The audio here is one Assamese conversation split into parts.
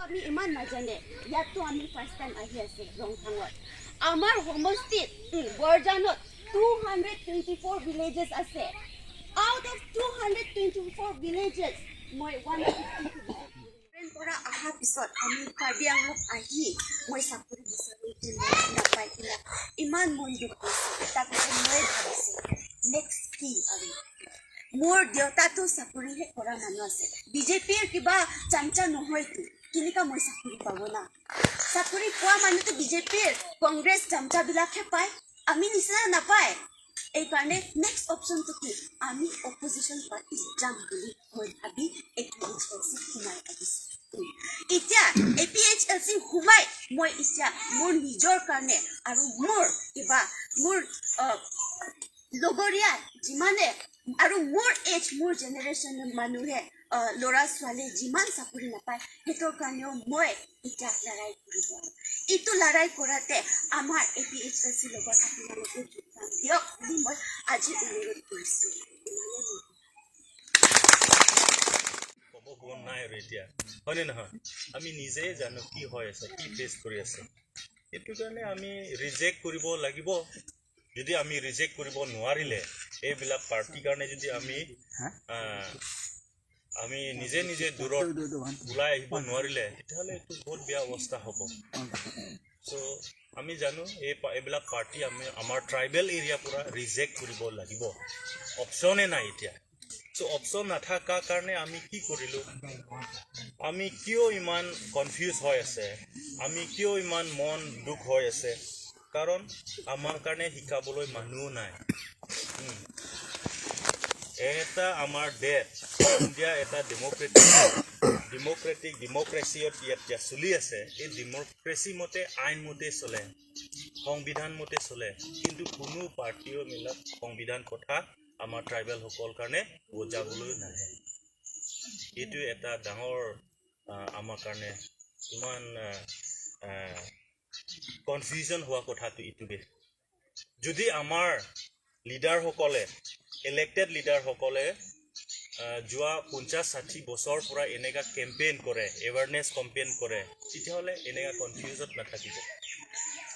আমি ইমান নাজানে। ইয়াততো আমি ফাৰ্ষ্ট টাইম আহি আছে ৰংথাঙত। আমাৰ সমষ্টিত বৰজানত 224 ভিলেজেছ আছে। Out of 224 villages মই 150 পৰা অহাৰ পিছত আমি কাৰ্বি আংলং আহি মই চাকৰি বিচাৰোঁ নাপাই কিনে ইমান মন দুখ কৰিছে। তাৰপিছত মই ভাবিছোঁ, নেক্সট কি? আৰু মোৰ দেউতাটো চাকৰিহে কৰা মানুহ আছে, বিজেপিৰ কিবা চামচা নহয়তো, কেনেকুৱা মই চাকৰি পাব না? চাকৰি পোৱা মানুহটো বিজেপিৰ, কংগ্ৰেছ চামচাবিলাকহে পায়, আমি নিচিনা নাপায়। এইকাৰণে নেক্সট অপশ্যনটো কি? আমি অপজিশ্যন পাৰ্টি যাম বুলি মই ভাবি এপিএইচএলচি সোমাই আহিছোঁ। এতিয়া এপিএইচএলচি সোমাই মই এতিয়া মোৰ নিজৰ কাৰণে আৰু মোৰ কিবা মোৰ লগৰীয়া যিমানে আৰু মোৰ এজ, মোৰ জেনেৰেশ্যনৰ মানুহে, ল'ৰা ছোৱালী যিমান চাকৰি নাপায়, সেইটোৰ কাৰণেও মই এতিয়া লৰাই কৰিব। এইটো লৰাই কৰাতে আমাৰ এপিএইচএলচিৰ লগত আপোনালোকে যোগদান দিয়ক বুলি মই আজি অনুৰোধ কৰিছোঁ। ইমানেই মোৰ। ক'ব মন নাই আৰু এতিয়া, হয়নে নহয়? আমি নিজেই জানো কি হৈ আছে, কি ফেচ কৰি আছে। সেইটো কাৰণে আমি ৰিজেক্ট কৰিব লাগিব। যদি আমি ৰিজেক্ট কৰিব নোৱাৰিলে, এইবিলাক পাৰ্টিৰ কাৰণে যদি আমি নিজে নিজে দূৰত ওলাই আহিব নোৱাৰিলে, তেতিয়াহ'লে এইটো বহুত বেয়া অৱস্থা হ'ব। চ' আমি জানো, এইবিলাক পাৰ্টি আমি আমাৰ ট্ৰাইবেল এৰিয়াৰ পৰা ৰিজেক্ট কৰিব লাগিব, অপশ্যনে নাই এতিয়া। চ' অপশ্যন নাথাকাৰ কাৰণে আমি কি কৰিলোঁ? আমি কিয় ইমান কনফিউজ হৈ আছে? আমি কিয় ইমান মন দুখ হৈ আছে? কাৰণ আমাৰ কাৰণে শিকাবলৈ মানুহো নাই। এটা আমাৰ দেশ ইণ্ডিয়া এটা ডেম'ক্ৰেটিক ডেম'ক্ৰেচিত ইয়াত এতিয়া চলি আছে। এই ডেম'ক্ৰেচি মতে, আইন মতে চলে, সংবিধান মতে চলে। কিন্তু কোনো পাৰ্টীও মিলাক সংবিধান কথা আমাৰ ট্ৰাইবেলসকল কাৰণে বুজাবলৈ নাহে। এইটো এটা ডাঙৰ আমাৰ কাৰণে ইমান কনফিউজন হোৱা কথাটো এইটোৱে। যদি আমাৰ লিডাৰসকলে, ইলেক্টেড লিডাৰসকলে যোৱা 50-60 বছৰৰ পৰা এনেকুৱা কেম্পেইন কৰে, এৱাৰনেছ কেম্পেইন কৰে, তেতিয়াহ'লে এনেকুৱা কনফিউজত নাথাকিব।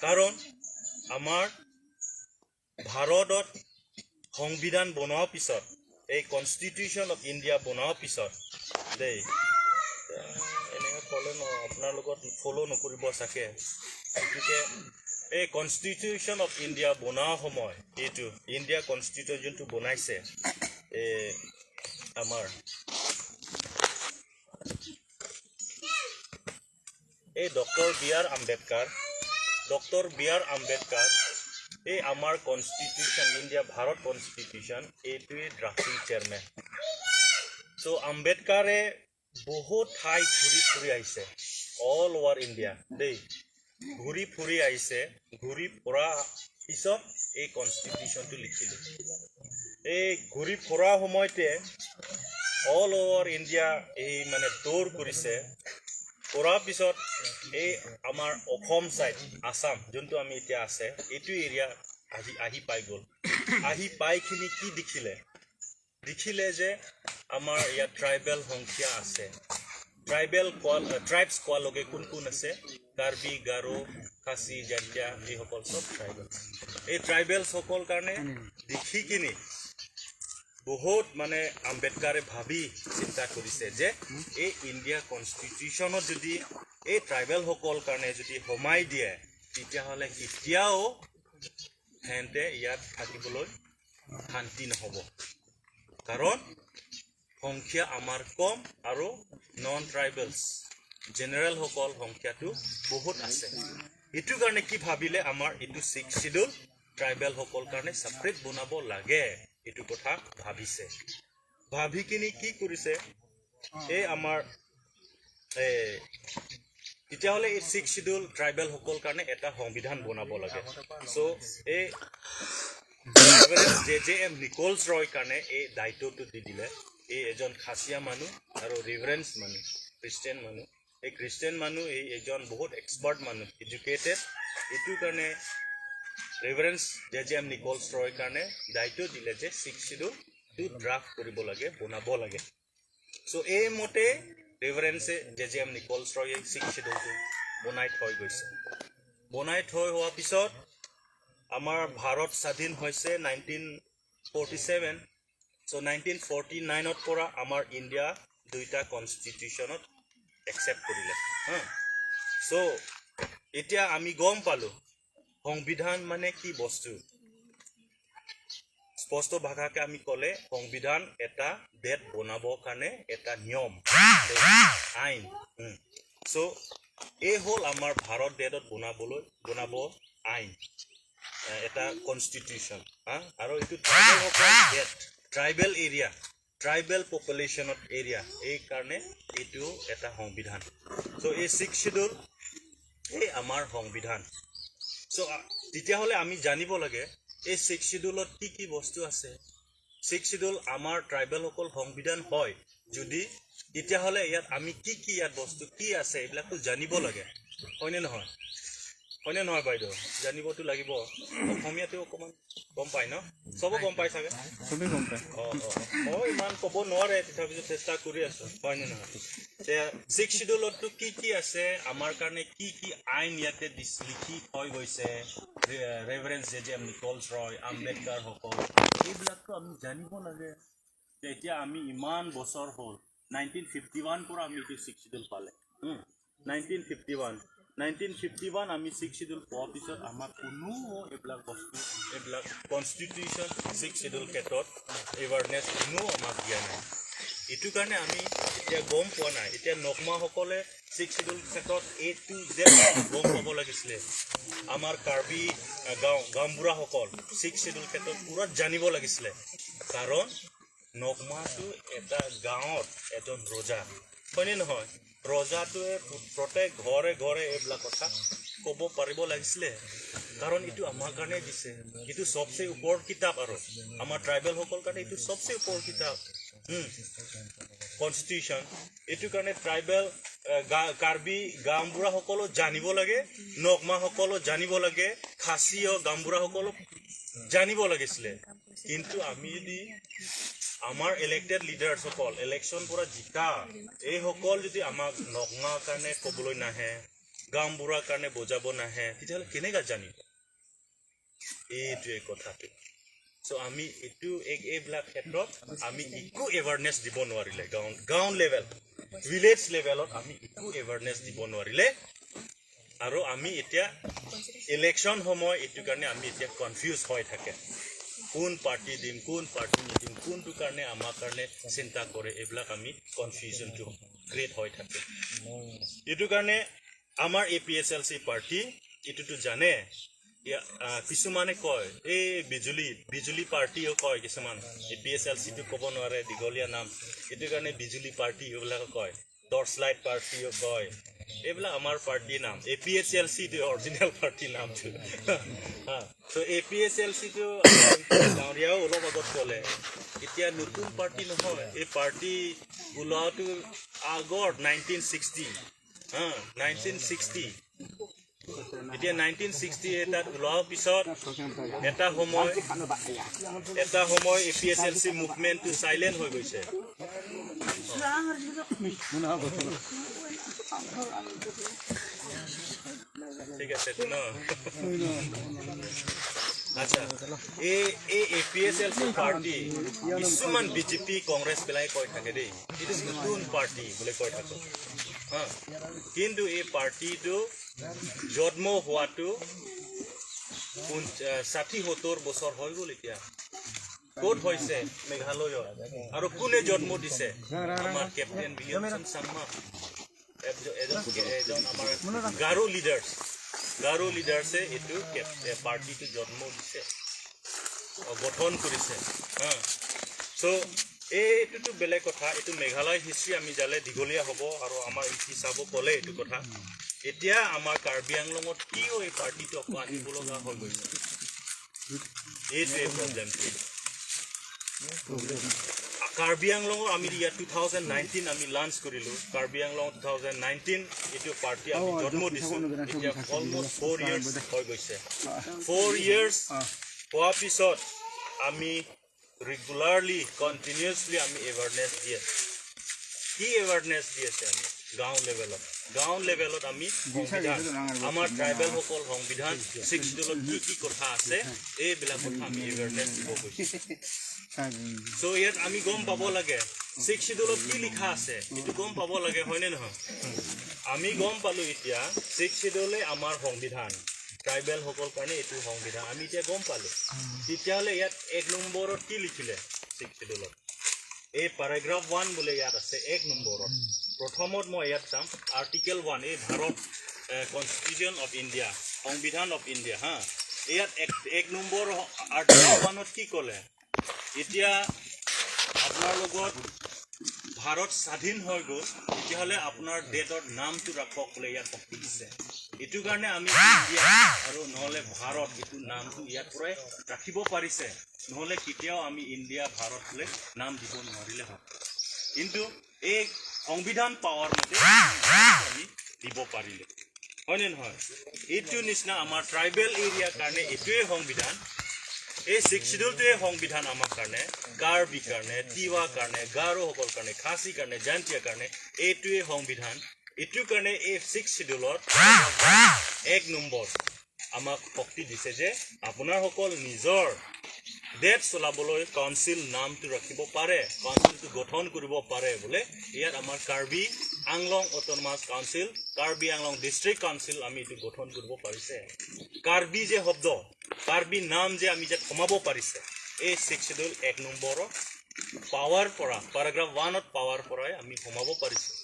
কাৰণ আমাৰ ভাৰতত সংবিধান বনোৱাৰ পিছত, এই কনষ্টিটিউশ্যন অফ ইণ্ডিয়া বনোৱাৰ পিছত দেই, এনেকৈ ক'লে ন আপোনাৰ লগত ফ'ল' নকৰিব চাগে। গতিকে এই কনষ্টিটিউশ্যন অফ ইণ্ডিয়া বনোৱা সময়, এইটো ইণ্ডিয়া কনষ্টিটিউশ্যন যোনটো বনাইছে, এই আমাৰ এই doctor B R Ambedkar, doctor B R Ambedkar এই আমাৰ কনষ্টিটিউশ্যন, ইণ্ডিয়া ভাৰত কনষ্টিটিউশ্যন, এইটোৱে ড্ৰাফটিং চেয়াৰমেন। চ' আম্বেদকাৰে বহুত ঠাই ঘূৰি ফুৰি আহিছে, অল অভাৰ ইণ্ডিয়া দেই, ঘূৰি ফুৰি আহিছে। ঘূৰি ফুৰা পিছত এই কনষ্টিটিউশ্যনটো লিখিলে। এই ঘূৰি ফুৰা সময়তে অল অভাৰ ইণ্ডিয়া এই মানে দৌৰ কৰিছে। কৰাৰ পিছত এই আমাৰ অসম ছাইড, আছাম যোনটো আমি এতিয়া আছে, এইটো এৰিয়া আহি আহি পাই গ'ল। আহি পাইখিনি কি দেখিলে? দেখিলে যে আমাৰ ইয়াত ট্ৰাইবেল সংখ্যা আছে। ট্ৰাইবেল কোৱা, ট্ৰাইবছ কোৱাৰ লগে কোন কোন আছে? কাৰ্বি, গাৰো, খাচী, জয়ন্তীয়া, এইসকল চব ট্ৰাইবেল। এই ট্ৰাইবেলসকল কাৰণে দেখি কিনি বহুত মানে আম্বেদকাৰে ভাবি চিন্তা কৰিছে যে এই ইণ্ডিয়া কনষ্টিটিউশ্যনত যদি এই ট্ৰাইবেলসকল কাৰণে যদি সোমাই দিয়ে, তেতিয়াহ'লে কেতিয়াও সিহঁতে ইয়াত থাকিবলৈ শান্তি নহ'ব। কাৰণ সংখ্যা আমাৰ কম আৰু নন ট্ৰাইবেলছ জেনেৰেলসকল সংখ্যাটো বহুত আছে। এইটো কাৰণে কি ভাবিলে, আমাৰ এইটো ছিক্স চিডিউল ট্ৰাইবেলসকল কাৰণে ছেপাৰেট বনাব লাগে, এইটো কথা ভাবিছে। ভাবি কিনি কি কৰিছে? এই আমাৰ এই তেতিয়াহ'লে এই ছিক্স চিডিউল ট্ৰাইবেলসকল কাৰণে এটা সংবিধান বনাব লাগে। চ' এই জে জে এম নিকলছ ৰয় কাৰণে এই দায়িত্বটো দি দিলে। এই এজন খাচীয়া মানুহ আৰু ৰিভাৰেঞ্চ মানুহ, খ্ৰীষ্টিয়ান মানুহ। এই খ্ৰীষ্টিয়ান মানুহ, এই এজন বহুত এক্সপাৰ্ট মানুহ, এডুকেটেড। এইটো কাৰণে ৰিভাৰেঞ্চ জে জে এম নিকলছ ৰয় কাৰণে দায়িত্ব দিলে যে ছিক্স চিডিউলটো ড্ৰাফ্ট কৰিব লাগে, বনাব লাগে। চ' এই মতে ৰেভাৰেঞ্চে জে জে এম নিকলছ ৰয়ে ছিক্স শ্বেডিউলটো বনাই থৈ গৈছে। বনাই থৈ হোৱাৰ পিছত আমাৰ ভাৰত স্বাধীন হৈছে 1947। চ' 1949ত পৰা আমাৰ ইণ্ডিয়া দুইটা কনষ্টিটিউশ্যনত একচেপ্ট কৰিলে, হা। চ' এতিয়া আমি গম পালোঁ সংবিধান মানে কি বস্তু। স্পষ্ট ভাষাকে আমি ক'লে সংবিধান এটা দেশ বনাবৰ কাৰণে এটা নিয়ম, আইন। চ' এই হ'ল আমাৰ ভাৰত দেশত বনাব আইন, এটা কনষ্টিটিউশ্যন, হা। আৰু এইটো ট্ৰাইবেলসকল দেশ, ট্ৰাইবেল এৰিয়া, ট্ৰাইবেল পপুলেশ্যনত এৰিয়া, এইকাৰণে এইটো এটা সংবিধান। চ' এই ছিক্স শ্বেডিউল এই আমাৰ সংবিধান। চ' তেতিয়াহ'লে আমি জানিব লাগে এই ছিক্স শ্বেডিউলত কি কি বস্তু আছে। ছিক্স শ্বেডিউল আমাৰ ট্ৰাইবেলসকল সংবিধান হয় যদি, তেতিয়াহ'লে ইয়াত আমি কি কি ইয়াত বস্তু কি আছে, এইবিলাকতো জানিব লাগে, হয়নে নহয়? হয়নে নহয় বাইদেউ? জানিবতো লাগিব। অসমীয়াটো অকণমান গম পায় ন? চবো গম পাই চাগে। চবেই গম পায়। অঁ, মই ইমান ক'ব নোৱাৰে, তথাপিতো চেষ্টা কৰি আছোঁ, হয়নে নহয়? এতিয়া ছিক্স শ্বেডিউলততো কি কি আছে, আমাৰ কাৰণে কি কি আইন ইয়াতে লিখি থৈ গৈছে ৰেভাৰেঞ্চ জে জে এম নিকলছ ৰয়, আম্বেদকাৰসকল, এইবিলাকতো আমি জানিব লাগে। এতিয়া আমি ইমান বছৰ হ'ল, 1951 পৰা আমি এইটো ছিক্স শ্বেডিউল পালে। 1951, 1951 আমি ছিক্স শ্বেডিউল পোৱাৰ পিছত আমাক কোনো এইবিলাক বস্তু, এইবিলাক কনষ্টিটিউশ্যন, ছিক্স শ্বেডিউল ক্ষেত্ৰত এৱাৰনেছ কোনো আমাক দিয়া নাই। এইটো কাৰণে আমি এতিয়া গম পোৱা নাই। এতিয়া নকমাসকলে ছিক্স শ্বেডিউল ক্ষেত্ৰত এ টু জেড গম পাব লাগিছিলে। আমাৰ কাৰ্বি গাঁও গাঁওবুঢ়াসকল ছিক্স শ্বেডিউল ক্ষেত্ৰত পূৰা জানিব লাগিছিলে, কাৰণ নকমাটো এটা গাঁৱত এজন ৰজা, হয়নে নহয়? ৰজাটোৱে প্ৰত্যেক ঘৰে ঘৰে এইবিলাক কথা ক'ব পাৰিব লাগিছিলে, কাৰণ এইটো আমাৰ কাৰণে দিছে। এইটো চবচে ওপৰ কিতাপ আৰু আমাৰ ট্ৰাইবেলসকলৰ কাৰণে এইটো চবচে ওপৰ কিতাপ কনষ্টিটিউশ্যন। এইটো কাৰণে ট্ৰাইবেল কাৰ্বি গাঁওবুঢ়াসকলো জানিব লাগে, নকমাসকলো জানিব লাগে, খাচীয় গাঁওবুঢ়াসকলো জানিব লাগিছিলে। কিন্তু আমি যদি আমাৰ ইলেক্টেড লিডাৰ্ছসকল, ইলেকশ্যন পৰা জিকা এইসকল যদি আমাক নকমাৰ কাৰণে ক'বলৈ নাহে, গাঁওবুঢ়াৰ কাৰণে বুজাব নাহে, তেতিয়াহ'লে কেনেকৈ জানিব? এইটোৱে কথাটো। চ' আমি এইটো এইবিলাক ক্ষেত্ৰত আমি একো এৱাৰনেছ দিব নোৱাৰিলে, গাঁও লেভেল, ভিলেজ লেভেলত আমি একো এৱাৰনেছ দিব নোৱাৰিলে। আৰু আমি এতিয়া ইলেকশ্যন সময়, এইটো কাৰণে আমি এতিয়া কনফিউজ হৈ থাকে, কোন পাৰ্টি দিম, কোন পাৰ্টি নিদিম, কোনটো কাৰণে আমাৰ কাৰণে চিন্তা কৰে, এইবিলাক আমি কনফিউজনটো ক্ৰিয়েট হৈ থাকে। এইটো কাৰণে আমাৰ A P H L C party এইটোতো জানে। কিছুমানে কয় এই বিজুলী পাৰ্টিও কয় কিছুমান, এ পি এইচ এল চিটো ক'ব নোৱাৰে, দীঘলীয়া নাম, এইটো কাৰণে বিজুলী পাৰ্টি এইবিলাকো কয়, টৰ্চ লাইট পাৰ্টিও কয়। এইবিলাক আমাৰ পাৰ্টিৰ নাম। এ পি এইচ এল চিটো অৰিজিনেল পাৰ্টিৰ নামটো। ত' এ পি এইচ এল চিটো ডাঙৰীয়াও অলপ আগত ক'লে, এতিয়া নতুন পাৰ্টি নহয়। এই পাৰ্টি ওলোৱাটো আগত 1960, হা, 1960। এতিয়া 1960 এটাত ওলোৱাৰ পিছত এটা সময় A P H L C মুভমেণ্টটো চাইলেণ্ট হৈ গৈছে। ঠিক আছে ন? আচ্ছা, এই A P H L C party কিছুমান বিজেপি, কংগ্ৰেছ বিলাকে কৈ থাকে দেই, এইটো নতুন পাৰ্টি বুলি কৈ থাকো, হা। কিন্তু এই পাৰ্টিটো জন্ম হোৱাটো 60-70 বছৰ হৈ গ'ল। এতিয়া ক'ত হৈছে? মেঘালয়ত। আৰু কোনে জন্ম দিছে? আমাৰ কেপ্টেইন উইলিয়ামছন চাংমা, এজন আমাৰ গাৰো লিডাৰ্ছ, গাৰো লিডাৰ্ছে এইটো পাৰ্টিটো জন্ম দিছে, গঠন কৰিছে, হা। চ' এইটোতো বেলেগ কথা। এইটো মেঘালয় হিষ্ট্ৰী আমি যালে দীঘলীয়া হ'ব আৰু আমাৰ এম পি চাব ক'লে এইটো কথা। এতিয়া আমাৰ কাৰ্বি আংলঙত কিয় এই পাৰ্টিটো আকৌ আনিব লগা হৈ গৈছে, এইটোৱে প্ৰব্লেমটো। কাৰ্বি আংলঙৰ আমি ইয়াত 2019 আমি লাঞ্চ কৰিলোঁ। কাৰ্বি আংলং 2019 এইটো পাৰ্টি আমি জন্ম দিছোঁ। এতিয়া অলমষ্ট 4 ইয়াৰ্ছ হৈ গৈছে। 4 ইয়াৰ্ছ হোৱাৰ পিছত আমি ৰেগুলাৰলি, কণ্টিনিউছলি আমি এৱাৰনেছ দি আছোঁ। কি এৱাৰনেছ দি আছে আমি গাঁও লেভেলত? গাঁও লেভেলত আমি সংবিধান, আমাৰ ট্ৰাইবেলসকল সংবিধান ছিক্স চিডিউলত কি কি কথা আছে, এইবিলাক কথা আমি এৱাৰনেছ দিব গৈছোঁ। চ' ইয়াত আমি গম পাব লাগে ছিক্স চিডিউলত কি লিখা আছে, এইটো গম পাব লাগে, হয়নে নহয়? আমি গম পালোঁ এতিয়া ছিক্স চিডিউলে আমাৰ সংবিধান, ট্ৰাইবেলসকল কাৰণে এইটো সংবিধান আমি এতিয়া গম পালোঁ। তেতিয়াহ'লে ইয়াত এক নম্বৰত কি লিখিলে ছিক্স চিডিউলত? এই পেৰাগ্ৰাফ 1 বোলে ইয়াত আছে এক নম্বৰত। প্ৰথমত মই ইয়াত চাম আৰ্টিকেল 1, এই ভাৰত কনষ্টিটিউশ্যন অফ ইণ্ডিয়া, সংবিধান অফ ইণ্ডিয়া। হা, ইয়াত এক নম্বৰ আৰ্টিকেল 1ত কি ক'লে? এতিয়া আপোনাৰ লগত ভাৰত স্বাধীন হৈ গ'ল, তেতিয়াহ'লে আপোনাৰ দেশৰ নামটো ৰাখক বোলে ইয়াত শক্তি দিছে। এইটো কাৰণে আমি ইণ্ডিয়া আৰু নহ'লে ভাৰত এইটো নামটো ইয়াৰ পৰাই ৰাখিব পাৰিছে। নহ'লে কেতিয়াও আমি ইণ্ডিয়া, ভাৰত বোলে নাম দিব নোৱাৰিলে হয়। কিন্তু এই সংবিধান পাৱাৰ মতে আমি দিব পাৰিলোঁ, হয়নে নহয়? এইটো নিচিনা আমাৰ ট্ৰাইবেল এৰিয়াৰ কাৰণে এইটোৱে সংবিধান, এই ছিক্স চিডিউলটোৱে সংবিধান আমাৰ কাৰণে, কাৰ্বি কাৰণে, তিৱা কাৰণে, গাৰোসকল কাৰণে, খাচী কাৰণে, জয়ন্তীয়া কাৰণে এইটোৱে সংবিধান। এইটোৰ কাৰণে এই ছিক্স চিডিউলত এক নম্বৰ আমাক শক্তি দিছে যে আপোনাৰসকল নিজৰ দেশ চলাবলৈ কাউন্সিল নামটো ৰাখিব পাৰে, কাউন্সিলটো গঠন কৰিব পাৰে বোলে। ইয়াত আমাৰ Karbi Anglong autonomous council, Karbi Anglong district council আমি এইটো গঠন কৰিব পাৰিছে। কাৰ্বি যে শব্দ, কাৰ্বি নাম যে আমি যে সোমাব পাৰিছে, এই ছিক্স চিডিউল এক নম্বৰৰ পাৱাৰ পৰা, পেৰাগ্ৰাফ 1ত পাৱাৰ পৰাই আমি সোমাব পাৰিছোঁ।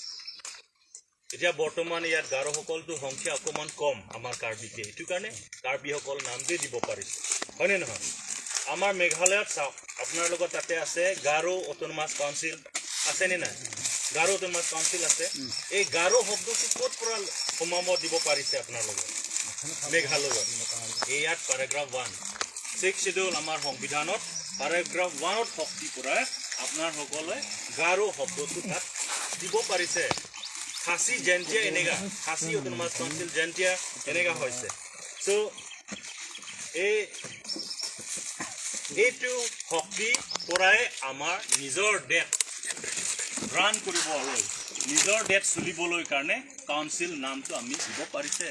এতিয়া বৰ্তমান ইয়াত গাৰোসকলটো সংখ্যা অকণমান কম আমাৰ কাৰ্বিকে, সেইটো কাৰণে কাৰ্বিসকল নামটোৱে দিব পাৰিছে, হয়নে নহয়? আমাৰ মেঘালয়ত চাওক, আপোনাৰ লগত তাতে আছে গাৰো অট'নমাছ কাউন্সিল, আছেনে নাই? গাৰো অট'নমাছ কাউন্সিল আছে। এই গাৰো শব্দটো ক'ত পৰা সোমাব দিব পাৰিছে আপোনাৰ লগত মেঘালয়ত? এই ইয়াত পেৰাগ্ৰাফ 1, ছিক্স চিডিউল আমাৰ সংবিধানত পেৰাগ্ৰাফ 1ত শক্তি পৰাই আপোনাৰ সকলে গাৰো শব্দটো তাত দিব পাৰিছে। খাচী, জেণ্টিয়া এনেকা, খাচী অট'নমাছ কাউন্সিল, জেণ্টিয়া এনেকা হৈছে। চ' এইটো শক্তি পৰাই আমাৰ নিজৰ দেশ ৰান কৰিবলৈ, নিজৰ দেশ চলিবলৈ কাৰণে কাউন্সিল নামটো আমি দিব পাৰিছে।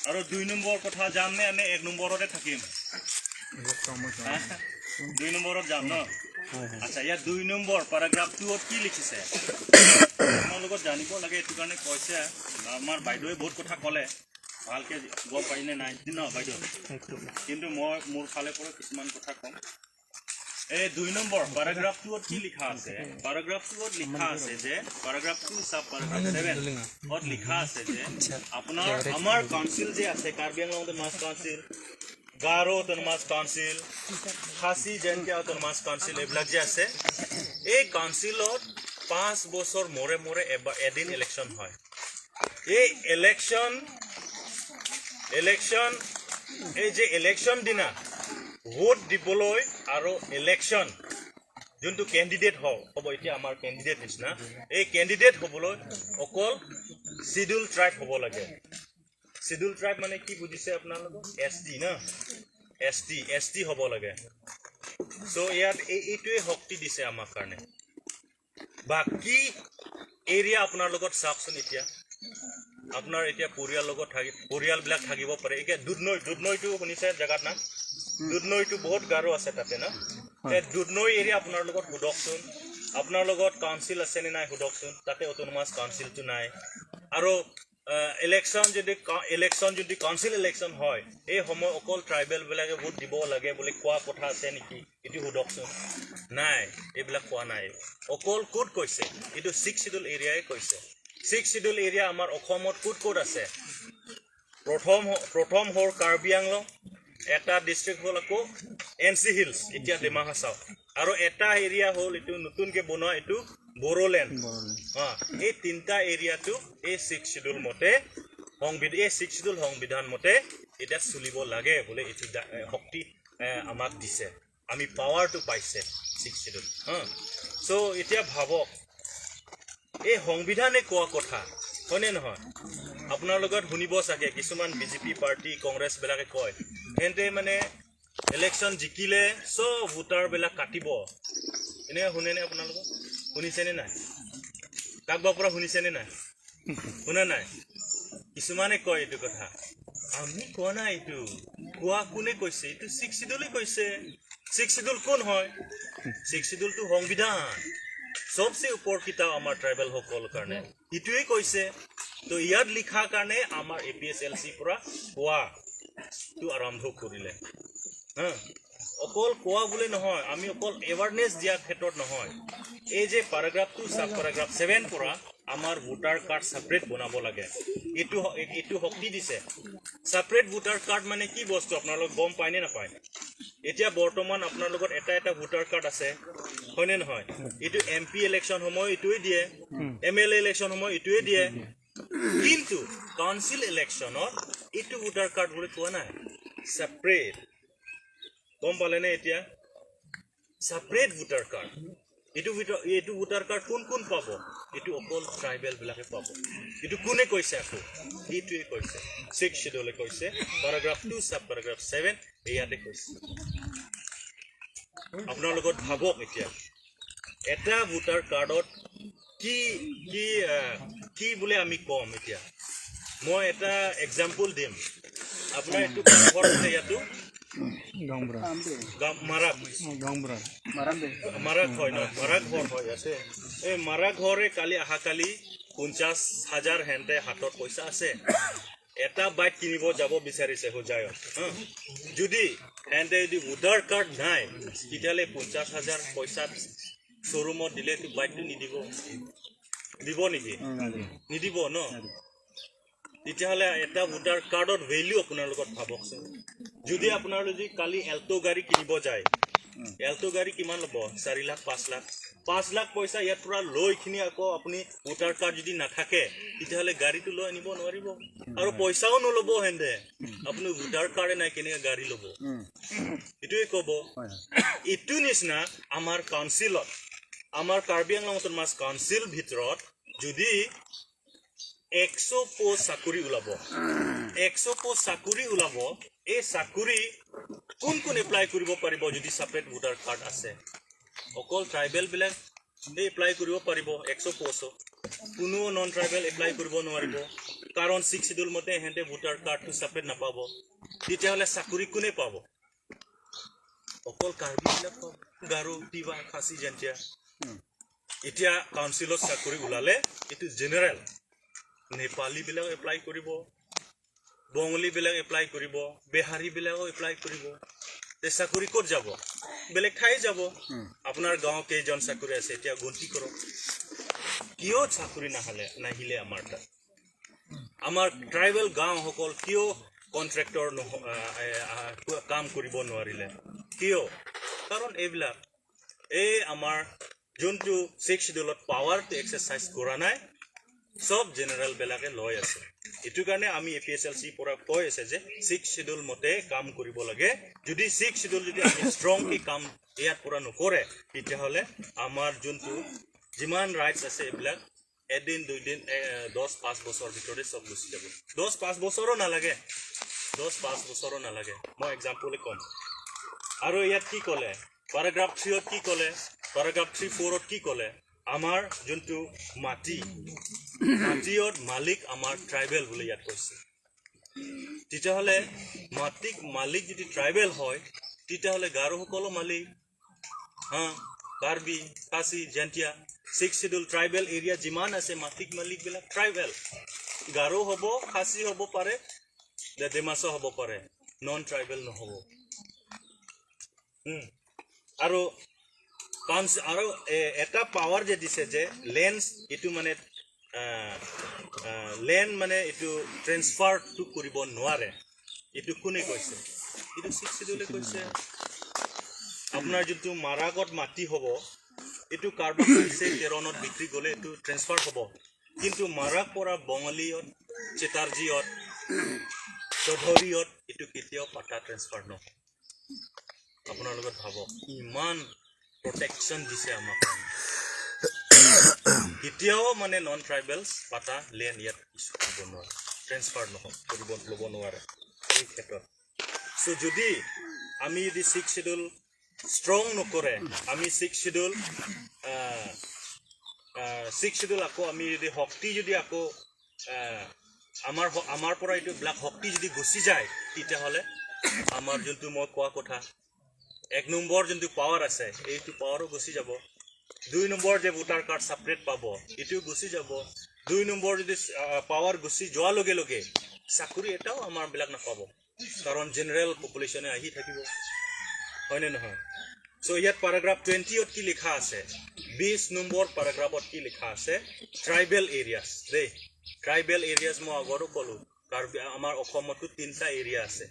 আৰু দুই নম্বৰ কথা যাম নে আমি এক নম্বৰতে থাকিম? হা? দুই নম্বৰত যাম ন? আচ্ছা, ইয়াত দুই নম্বৰ পেৰাগ্ৰাফ 2ত কি লিখিছে আপোনালোকত জানিব লাগে, এইটো কাৰণে কৈছে। আমাৰ বাইদেৱে বহুত কথা ক'লে, ভালকে গম পাৰিনে নাই ন বাইদেউ? কিন্তু মই মোৰ ফালে পৰা কিছুমান কথা ক'ম। এই দুই নম্বৰ পেৰাগ্ৰাফ 2ত কি লিখা আছে? পেৰাগ্ৰাফ 2ত লিখা আছে যে, পেৰাগ্ৰাফ 2 চাব পেৰাগ্ৰাফ 7ত লিখা আছে যে আপোনাৰ আমাৰ কাউন্সিল যে আছে, Karbi Anglong autonomous council, Garo autonomous council, Khasi Jaintia autonomous council, এইবিলাক যে আছে, এই কাউন্সিলত 5 বছৰ মূৰে মূৰে এবাৰ এদিন ইলেকশ্যন হয়। এই ইলেকশ্যন এই যে ইলেকশ্যন দিনা ভোট দিবলৈ আৰু ইলেকশ্যন যোনটো কেণ্ডিডেট হ'ব, এতিয়া আমাৰ কেণ্ডিডেট নিচিনা, এই কেণ্ডিডেট হ'বলৈ অকল চিডিউল ট্ৰাইব হ'ব লাগে। চিডিউল ট্ৰাইব মানে কি বুজিছে আপোনালোকে? এছ টি ন? এছ টি, এছ টি হ'ব লাগে। চ' ইয়াত এইটোৱে শক্তি দিছে আমাৰ কাৰণে। বাকী এৰিয়া আপোনাৰ লগত চাওকচোন, এতিয়া আপোনাৰ এতিয়া পৰিয়াল লগত থাকি পৰিয়ালবিলাক থাকিব পাৰে। এতিয়া দুধনৈ, দুধনৈটো শুনিছে জেগাত নাম? দুধনৈটো বহুত গাৰো আছে তাতে ন? এই দুধনৈ এৰিয়া আপোনাৰ লগত সোধকচোন, আপোনাৰ লগত কাউন্সিল আছে নে নাই সোধকচোন। তাতে অট'নমাছ কাউন্সিলটো নাই। আৰু ইলেকশ্যন যদি কাউন্সিল ইলেকশ্যন হয়, এই সময় অকল ট্ৰাইবেলবিলাকে ভোট দিব লাগে বুলি কোৱা কথা আছে নেকি, এইটো সোধকচোন। নাই, এইবিলাক কোৱা নাই। অকল ক'ত কৈছে? এইটো ছিক্স চিডিউল এৰিয়াই কৈছে। ছিক্স চিডিউল এৰিয়া আমাৰ অসমত ক'ত ক'ত আছে? প্ৰথম হ'ল কাৰ্বি আংলং, এটা ডিষ্ট্ৰিক্ট হ'ল আকৌ এন চি হিলছ, এতিয়া ডিমা হাছাও, আৰু এটা এৰিয়া হ'ল এইটো নতুনকৈ বনোৱা, এইটো বড়োলেণ্ড। এই তিনিটা এৰিয়াটো এই ছিক্স চিডিউল মতে সংবিধান, এই ছিক্স চিডিউল সংবিধান মতে এতিয়া চলিব লাগে বোলে। এইটো শক্তি আমাক দিছে, আমি পাৱাৰটো পাইছে ছিক্স চিডিউল। হা, চ' এতিয়া ভাবক, এই সংবিধানে কোৱা কথা হয়নে নহয়? আপোনাৰ লগত শুনিব চাগে কিছুমান বিজেপি পাৰ্টি, কংগ্ৰেছবিলাকে কয়, সিহঁতে মানে ইলেকশ্যন জিকিলে চব ভোটাৰবিলাক কাটিব। এনে শুনেনে আপোনালোকে? শুনিছেনে নাই? কাৰোবাৰ পৰা শুনিছেনে নাই? শুনা নাই। কিছুমানে কয় এইটো কথা আমি কোৱা নাই। এইটো কোৱা কোনে কৈছে? এইটো ছিক্স চিডুলে কৈছে। ছিক্স চিডুল কোন হয়? ছিক্স চিডুলটো সংবিধান, চবচে ওপৰ কিতাপ আমাৰ ট্ৰাইবেলসকলৰ কাৰণে, সেইটোৱে কৈছে। তো ইয়াত লিখাৰ কাৰণে আমাৰ এপিএছএলচিৰ পৰা কোৱাটো আৰম্ভ কৰিলে। হা, অকল কোৱা বুলি নহয়, আমি অকল এৱাৰনেছ দিয়াৰ ক্ষেত্ৰত নহয়। এই যে পেৰাগ্ৰাফ 2 চাব পেৰাগ্ৰাফ 7 পৰা আমাৰ ভোটাৰ কাৰ্ড ছেপাৰেট বনাব লাগে, এইটো শক্তি দিছে। ছেপাৰেট ভোটাৰ কাৰ্ড মানে কি বস্তু আপোনালোক গম পায়নে নাপায়? এতিয়া বৰ্তমান আপোনাৰ লগত এটা এটা ভোটাৰ কাৰ্ড আছে, হয়নে নহয়? এইটো এমপি ইলেকশ্যন সময় এইটোৱে দিয়ে, এমএলএ ইলেকশ্যন সময় এইটোৱে দিয়ে। কিন্তু কাউন্সিল ইলেকশ্যনত এইটো ভোটাৰ কাৰ্ড বুলি কোৱা নাই, ছেপাৰেট। গম পালেনে এতিয়া? Separate voter card. এইটো ভোটাৰ কাৰ্ড কোন কোন পাব? এইটো অকল ট্ৰাইবেল বিলাকে পাব। এইটো কোনে কৈছে আকৌ? এইটোৱে কৈছে, ছিক্স শ্বেডিউলে কৈছে, পেৰাগ্ৰাফ 2 চাব পেৰাগ্ৰাফ 7 ইয়াতে কৈছে। আপোনালোকত ভাবক এতিয়া, এটা ভোটাৰ কাৰ্ডত কি কি কি বোলে আমি ক'ম? এতিয়া মই এটা এক্সাম্পল দিম। আপোনাৰ এইটো ঘৰ আছে ইয়াতো? গাঁওবুঢ়া। মাৰাক। গাঁওবুঢ়া। মাৰাক হয় ন? মাৰাক ঘৰ হয় ইয়াতে। এই মাৰাক ঘৰে কালি অহাকালি 50,000 হেঁতে হাতত পইচা আছে, এটা বাইক কিনিব যাব বিচাৰিছে হোজাইত, হা। যদি হেঁতে যদি ভোটাৰ কাৰ্ড নাই, তেতিয়াহ'লে 50,000 পইচাত শ্ব'ৰুমত দিলে বাইকটো নিদিব। দিব নেকি? নিদিব ন? তেতিয়াহ'লে এটা ভোটাৰ কাৰ্ডত ভেলিউ আপোনালোকত ভাবকচোন। যদি আপোনাৰ যদি কালি এল্ট' গাড়ী কিনিব যায়, এল্ট' গাড়ী কিমান ল'ব? 4 লাখ, 5 লাখ। 5 লাখ পইচা ইয়াৰ পৰা লৈখিনি আকৌ আপুনি ভোটাৰ কাৰ্ড যদি নাথাকে, তেতিয়াহ'লে গাড়ীটো লৈ আনিব নোৱাৰিব আৰু পইচাও নল'ব হেঁতে। আপুনি ভোটাৰ কাৰ্ডে নাই, কেনেকৈ গাড়ী ল'ব? এইটোৱে ক'ব। এইটো নিচিনা আমাৰ কাউন্সিলত, আমাৰ কাৰ্বি আংলং অট'নমাছ কাউন্সিল ভিতৰত যদি 100 পোষ্ট চাকৰি ওলাব, 100 পোষ্ট চাকৰি ওলাব, এই চাকৰি কোন কোন এপ্লাই কৰিব পাৰিব যদি ছেপাৰেট ভোটাৰ কাৰ্ড আছে? অকল ট্ৰাইবেলবিলাক এই এপ্লাই কৰিব পাৰিব 100 পোষ্টত। কোনো নন ট্ৰাইবেল এপ্লাই কৰিব নোৱাৰিব, কাৰণ ছিক্স চিডিউল মতে সিহঁতে ভোটাৰ কাৰ্ডটো ছেপাৰেট নাপাব। তেতিয়াহ'লে চাকৰি কোনে পাব? অকল কাৰ্বিবিলাক পাব, গাৰো, তিৱা, খাচী, জেণ্টিয়া। এতিয়া কাউন্সিলত চাকৰি ওলালে এইটো জেনেৰেল নেপালীবিলাক এপ্লাই কৰিব, বঙালীবিলাক এপ্লাই কৰিব, বিহাৰীবিলাকো এপ্লাই কৰিব। তে চাকৰি ক'ত যাব? বেলেগ ঠাই যাব। আপোনাৰ গাঁৱত কেইজন চাকৰি আছে এতিয়া গন্তি কৰক। কিয় চাকৰি নাহিলে আমাৰ তাত? আমাৰ ট্ৰাইবেল গাঁওসকল কিয় কণ্ট্ৰেক্টৰ কাম কৰিব নোৱাৰিলে? কিয়? কাৰণ এইবিলাক এই আমাৰ যোনটো ছিক্স চিডিউলত পাৱাৰটো এক্সাৰচাইজ কৰা নাই, চব জেনেৰেলবিলাকে লৈ আছে। এইটো কাৰণে আমি এপিএছএলচিৰ পৰা কৈ আছে যে ছিক্স চিডিউল মতে কাম কৰিব লাগে। যদি ছিক্স চিডিউল যদি আমি ষ্ট্ৰংলি কাম ইয়াত পৰা নকৰে, তেতিয়াহ'লে আমাৰ যোনটো যিমান ৰাইটছ আছে, এইবিলাক এদিন দুদিন 10-5 বছৰৰ ভিতৰতে চব গুচি যাব। 10-5 বছৰো নালাগে, 10-5 বছৰো নালাগে। মই এক্সাম্পলে ক'ম। আৰু ইয়াত কি ক'লে? পেৰাগ্ৰাফ 3ত কি ক'লে? পেৰাগ্ৰাফ 3 4ত কি ক'লে? আমাৰ যোনটো মাটি, মাটিত মালিক আমাৰ ট্ৰাইবেল বুলি ইয়াত কৈছে। তেতিয়াহ'লে মাটিক মালিক যদি ট্ৰাইবেল হয়, তেতিয়াহ'লে গাৰোসকলো মালিক, হা, Karbi, Khasi, Jaintia, six schedule tribal area যিমান আছে, মাটিক মালিকবিলাক ট্ৰাইবেল। গাৰো হ'ব, খাচী হ'ব পাৰে, ডিমাচা হ'ব পাৰে, নন ট্ৰাইবেল নহ'ব। আৰু আৰু এটা পাৱাৰ যে দিছে যে লেণ্ড, এইটো মানে লেণ্ড মানে এইটো ট্ৰেন্সফাৰটো কৰিব নোৱাৰে, এইটো কোনে কৈছে? এইটো ছিক্স চিডিউলে কৈছে। আপোনাৰ যোনটো মাৰাগত মাটি হ'ব, এইটো কাৰোবাক কৈছে টেৰণত বিক্ৰী গ'লে এইটো ট্ৰেন্সফাৰ হ'ব। কিন্তু মাৰাক পৰা বঙালীয়ত, চেটাৰ্জীয়ত, চৌধুৰীয়ত এইটো কেতিয়াও পাটা ট্ৰেন্সফাৰ নহয়। আপোনাৰ লগত ভাবক, ইমান প্ৰটেকশ্যন দিছে আমাক কাৰণে। কেতিয়াও মানে নন ট্ৰাইবেলছ পাটা লেণ্ড ইয়াত ইছ্যু কৰিব নোৱাৰে, ট্ৰেন্সফাৰ নহয় কৰিব ল'ব নোৱাৰে এই ক্ষেত্ৰত। চ' যদি আমি যদি ছিক্স চিডিউল ষ্ট্ৰং নকৰে, আমি ছিক্স চিডিউল ছিক্স চিডিউল আকৌ আমি যদি শক্তি যদি আকৌ আমাৰ পৰা এইটো বিলাক শক্তি যদি গুচি যায়, তেতিয়াহ'লে আমাৰ যোনটো মই কোৱা কথা, 1 নম্বৰ যোনটো পাৱাৰ আছে, এইটো পাৱাৰো গুচি যাব। 2 নম্বৰ যে ভোটাৰ কাৰ্ড ছেপাৰেট পাব, এইটোও গুচি যাব। 2 নম্বৰ যদি পাৱাৰ গুচি যোৱাৰ লগে লগে চাকৰি এটাও আমাৰ বিলাক নাপাব, কাৰণ জেনেৰেল পপুলেশ্যনে আহি থাকিব, হয়নে নহয়? চ' ইয়াত পেৰাগ্ৰাফ 20ত কি লিখা আছে? 20 নম্বৰ পেৰাগ্ৰাফত কি লিখা আছে? ট্ৰাইবেল এৰিয়াছ দেই, ট্ৰাইবেল এৰিয়াছ। মই আগৰো ক'লোঁ, কাৰ্বি, আমাৰ অসমতো তিনিটা এৰিয়া আছে,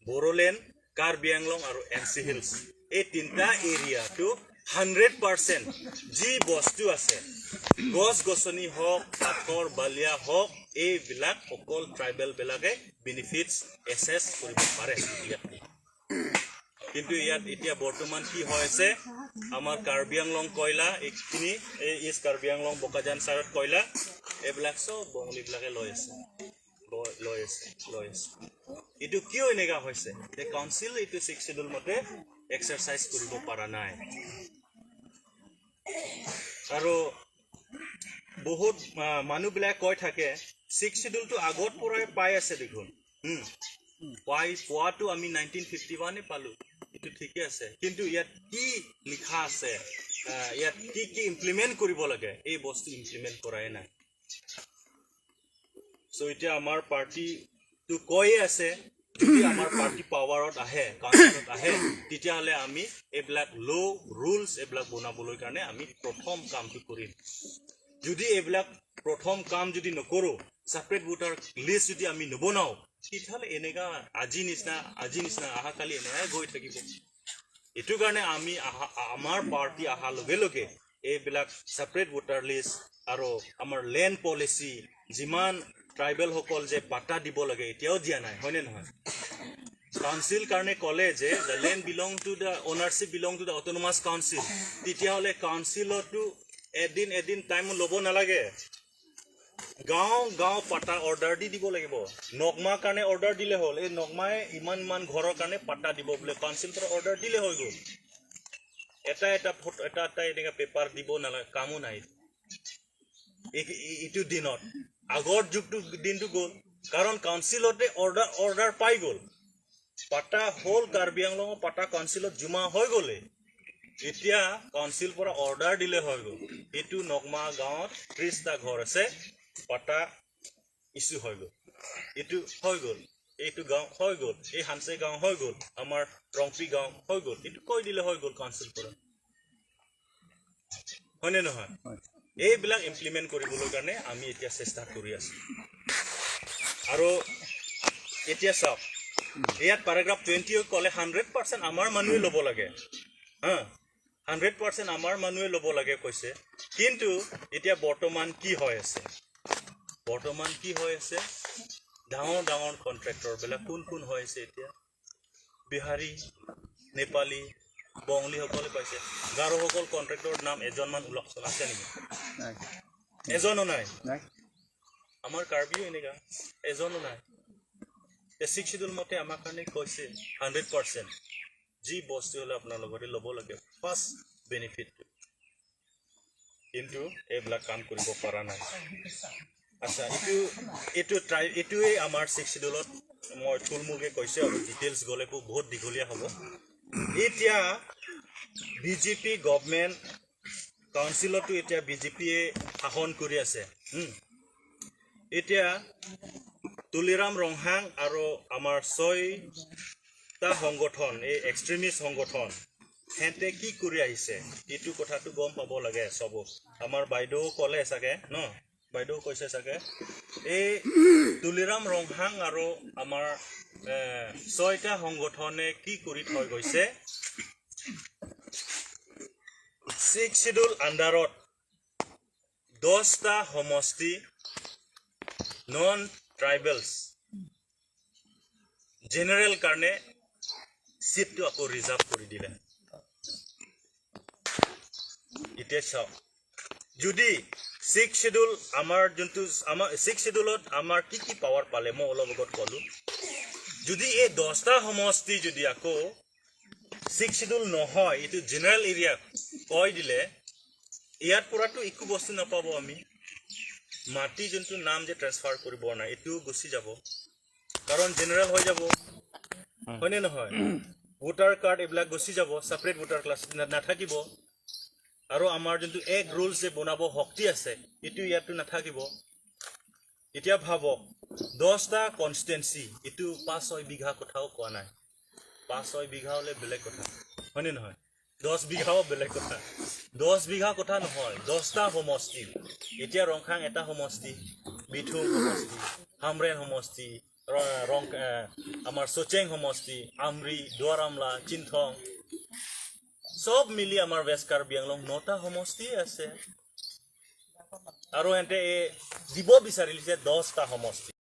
বড়োলেণ্ড, কাৰ্বি আংলং আৰু এন চি হিলছ। এই তিনিটা এৰিয়াটো 100% যি বস্তু আছে, গছ গছনি হওক, পাথৰ বালিয়া হওক, এইবিলাক অকল ট্ৰাইবেলবিলাকে বেনিফিটছ এছেছ কৰিব পাৰে ইয়াত। কিন্তু ইয়াত এতিয়া বৰ্তমান কি হৈ আছে? আমাৰ কাৰ্বি আংলং কয়লা এইখিনি, এই ইষ্ট কাৰ্বি আংলং বোকাজান চাইডত কয়লা, এইবিলাক চব বঙালীবিলাকে লৈ আছে, লৈ আছে, লৈ আছে। এইটো কিয় এনেকুৱা হৈছে যে কাউন্সিল এইটো ছিক্স চিডিউল মতে এক্সাৰচাইজ কৰিব পৰা নাই? আৰু বহুত মানুহবিলাক কৈ থাকে, ছিক্স চিডিউলটো আগত পৰাই পাই আছে দেখোন। পাই পোৱাটো আমি 1951-এ পালোঁ, এইটো ঠিকে আছে। কিন্তু ইয়াত কি লিখা আছে, ইয়াত কি কি ইমপ্লিমেণ্ট কৰিব লাগে, এই বস্তু ইমপ্লিমেণ্ট কৰাই নাই। চ' এতিয়া আমাৰ পাৰ্টিটো কৈয়ে আছে, যদি আমাৰ পাৰ্টি পাৱাৰত আহে, কাউন্সিলত আহে, তেতিয়াহ'লে আমি এইবিলাক ল' ৰুলছ এইবিলাক বনাবলৈ কাৰণে আমি প্ৰথম কামটো কৰিম। যদি এইবিলাক প্ৰথম কাম যদি নকৰোঁ, ছেপাৰেট ভোটাৰ লিষ্ট যদি আমি নবনাওঁ, তেতিয়াহ'লে এনেকুৱা আজি নিচিনা অহাকালি এনেকুৱাই গৈ থাকিব। এইটো কাৰণে আমি আমাৰ পাৰ্টি অহাৰ লগে লগে এইবিলাক ছেপাৰেট ভোটাৰ লিষ্ট আৰু আমাৰ লেণ্ড পলিচি, যিমান ট্ৰাইবেলসকল যে পাট্টা দিব লাগে, এতিয়াও দিয়া নাই, হয়নে নহয়? কাউন্সিল কাৰণে ক'লে যে the land belong to the ownership belong to the autonomous council। তেতিয়াহ'লে কাউন্সিলতো এদিন এদিন টাইম ল'ব নালাগে, গাঁও গাঁও পাট্টা অৰ্ডাৰ দি দিব লাগিব। নগমাৰ কাৰণে অৰ্ডাৰ দিলে হ'ল, এই নগমাই ইমান ইমান ঘৰৰ কাৰণে পাট্টা দিব বোলে, কাউন্সিল পৰা অৰ্ডাৰ দিলে হৈ গ'ল। এটা এটা ফটো, এটা এটা এনেকুৱা পেপাৰ দিব নালাগে, কামো নাই। এইটো দিনত আগৰ যুগটো দিনটো গ'ল, কাৰণ কাউন্সিলতে অৰ্ডাৰ পাই গ'ল, পাট্টা হ'ল। কাৰ্বি আংলঙৰ পাট্টা কাউন্সিলত জমা হৈ গ'লে এতিয়া কাউন্সিল পৰা অৰ্ডাৰ দিলে হৈ গ'ল। এইটো নগমা গাঁৱত 30টা ঘৰ আছে, পাট্টা ইছ্যু হৈ গ'ল। এইটো হৈ গ'ল, এইটো গাঁও হৈ গ'ল, এই হানচে গাঁও হৈ গ'ল, আমাৰ ৰংপি গাঁও হৈ গ'ল। এইটো কৈ দিলে হৈ গ'ল কাউন্সিল পৰা, হয়নে নহয়? এইবিলাক ইমপ্লিমেণ্ট কৰিবলৈ কাৰণে আমি এতিয়া চেষ্টা কৰি আছোঁ। আৰু এতিয়া চাওক, ইয়াত পেৰাগ্ৰাফ 20 ক'লে 100% আমাৰ মানুহে ল'ব লাগে। হা, 100% আমাৰ মানুহে ল'ব লাগে কৈছে। কিন্তু এতিয়া বৰ্তমান কি হৈ আছে? বৰ্তমান কি হৈ আছে? ডাঙৰ ডাঙৰ কণ্ট্ৰেক্টৰবিলাক কোন কোন হৈ আছে এতিয়া? বিহাৰী, নেপালী, বঙালীসকলে পাইছে। গাৰোসকল কণ্ট্ৰেক্টৰৰ নাম এজনমান ওলাওকচোন, আছে নেকি? নাই। এজনো নাই। নাই। আমাৰ কাৰ্বিও এনেকা এজনো নাই। ছিক্স চিডিউল মতে আমাৰ কাৰণে কৈছে 100% যি বস্তু হ'লে আপোনাৰ লগতে ল'ব লাগে ফাৰ্ষ্ট বেনিফিটটো। কিন্তু এইবিলাক কাম কৰিব পৰা নাই। আচ্ছা, এইটো ট্ৰাই, এইটোৱেই আমাৰ ছিক্স চিডিউলত মই থুলমূলকৈ কৈছোঁ আৰু ডিটেইলছ গ'লে বহুত দীঘলীয়া হ'ব। এতিয়া বিজেপি গভমেণ্ট কাউন্সিলতো এতিয়া বিজেপিয়ে শাসন কৰি আছে। এতিয়া তুলিৰাম ৰংহাং আৰু আমাৰ ছয়টা সংগঠন, এই এক্সট্ৰিমিষ্ট সংগঠন, সিহঁতে কি কৰি আহিছে, এইটো কথাটো গম পাব লাগে চব। আমাৰ বাইদেউ ক'লে চাগে ন, বাইদেউ কৈছে চাগে, এই তুলিৰাম ৰংহাং আৰু আমাৰ ছয়টা সংগঠনে কি কৰি থৈ গৈছে? ছিক্স চিডিউল আণ্ডাৰত 10টা সমষ্টি নন ট্ৰাইবেলছ জেনেৰেল কাৰণে চিটটো আকৌ ৰিজাৰ্ভ কৰি দিলে। এতিয়া চাওক, যদি ছিক্স চিডিউল আমাৰ যোনটো আমাৰ ছিক্স চিডিউলত আমাৰ কি কি পাৱাৰ পালে, মই অলপ আগত ক'লোঁ। যদি এই 10টা সমষ্টি যদি আকৌ ছিক্স চিডিউল নহয়, এইটো জেনেৰেল এৰিয়া কৈ দিলে। ইয়াত পৰাতো একো বস্তু নাপাব। আমি মাটি যোনটো নাম যে ট্ৰেন্সফাৰ কৰিব নাই, এইটোও গুচি যাব, কাৰণ জেনেৰেল হৈ যাব, হয়নে নহয়? ভোটাৰ কাৰ্ড এইবিলাক গুচি যাব, ছেপাৰেট ভোটাৰ ক্লাছ নাথাকিব। আৰু আমাৰ যোনটো এক ৰুলছ যে বনাব শক্তি আছে, এইটো ইয়াতো নাথাকিব। এতিয়া ভাবক, 10টা কনষ্টিটুৱেঞ্চি, এইটো 5-6 বিঘা কথাও কোৱা নাই। 5-6 বিঘা হ'লে বেলেগ কথা, হয়নে নহয়? 10 বিঘাও বেলেগ কথা। 10 বিঘা কথা নহয়, 10টা সমষ্টি। এতিয়া ৰংখাং এটা সমষ্টি, বিথুং সমষ্টি, হামৰেন সমষ্টি, ৰং আমাৰ চচেং সমষ্টি, আমৰি, দুৱাৰামলা, চিন্থং চব মিলি আমাৰ ৱেষ্ট কাৰ্বি আংলং নটা সমষ্টিয়ে আছে। আৰু সিহঁতে এই দিব বিচাৰিলে যে 10টা সমষ্টি।